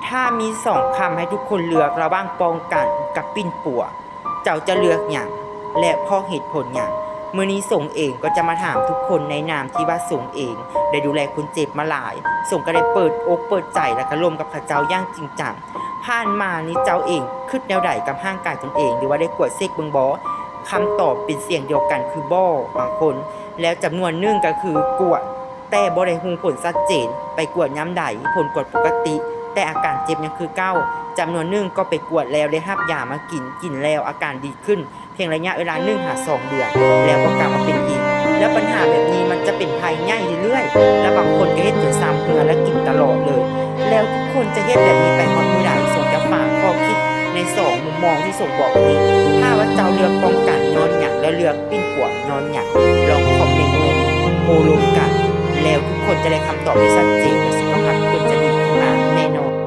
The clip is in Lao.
ຖ້າມີສອງຄຳໃຫ້ທຸກຄົນເລືອກລະຫວ່າງປ້ອງກັນກັບປິ່ນປົວ ເຈົ້າຈະເລືອກຫຍັງ ແລະ ເພາະເຫດຜົນຫຍັງ? ມື້ນີ້ສົງເອງກໍຈະມາຖາມທຸກຄົນໃນນາມທີ່ວ່າສົງເອງໄດ້ດູແລຄົນເຈັບມາຫຼາຍ, ສົງກໍໄດ້ເປີດອົກເປີດໃຈ ແລະ ກະລົມກັບເຂົາເຈົ້າຢ່າງຈິງຈັງ. ຜ່ານມານີ້ເຈົ້າເອງຄິດແນວໃດກັບຮ່າງກາຍຕົນເອງ ຫຼືວ່າໄດ້ກວດເຊັກເບິ່ງບໍ່? ຄຳຕອບເປັນສຽງດຽວກັນຄືບໍ່ ບາງຄົນ, ແລ້ວຈຳນວນໜຶ່ງກໍຄືກວດ ແຕ່ບໍ່ໄດ້ຮູ້ຜົນຊັດເຈນ, ໄປກວດຍາມໃດ ຜົນກວດປົກກະຕິ ແຕ່ອາການເຈັບຍັງຄືເກົ່າ. ຈຳນວນໜຶ່ງກໍໄປກວດແລ້ວໄດ້ຮັບຢາມາກິນ, ກິນແລ້ວອາການດີຂຶ້ນພຽງໄລຍະເວລາໜຶ່ງຫາສອງເດືອນ ແລ້ວກໍກັບມາເປັນອີກ. ແລ້ວບັນຫາແບບນີ້ມັນຈະເປັນໄພໃຫຍ່ເລື້ອຍໆ ແລະ ບາງຄົນກໍເຮັດຈົນຊຳເຮື້ອ ແລະ ກິນຕະຫຼອດເລີຍ. ແລ້ວທຸກຄົນຈະເຮັດແບບນີ້ໄປຮອດມື້ໃດ? ສົງຈະຝາກຂໍ້ຄິດໃນສອງມຸມມອງທີ່ສົງບອກນີ້. ຖ້າວ່າເຈົ້າເລືອກປ້ອງກັນຍ້ອນຫຍັງ ແລະ ເລືອກປິ່ນປົວຍ້ອນຫຍັງ? ລອງຄອມເມັນໃນໂອ້ລົມກັນ ແລ້ວທຸກຄົນຈະໄດ້ຄຳຕອບທີ່ຊັດເຈນ ແລະ ສົ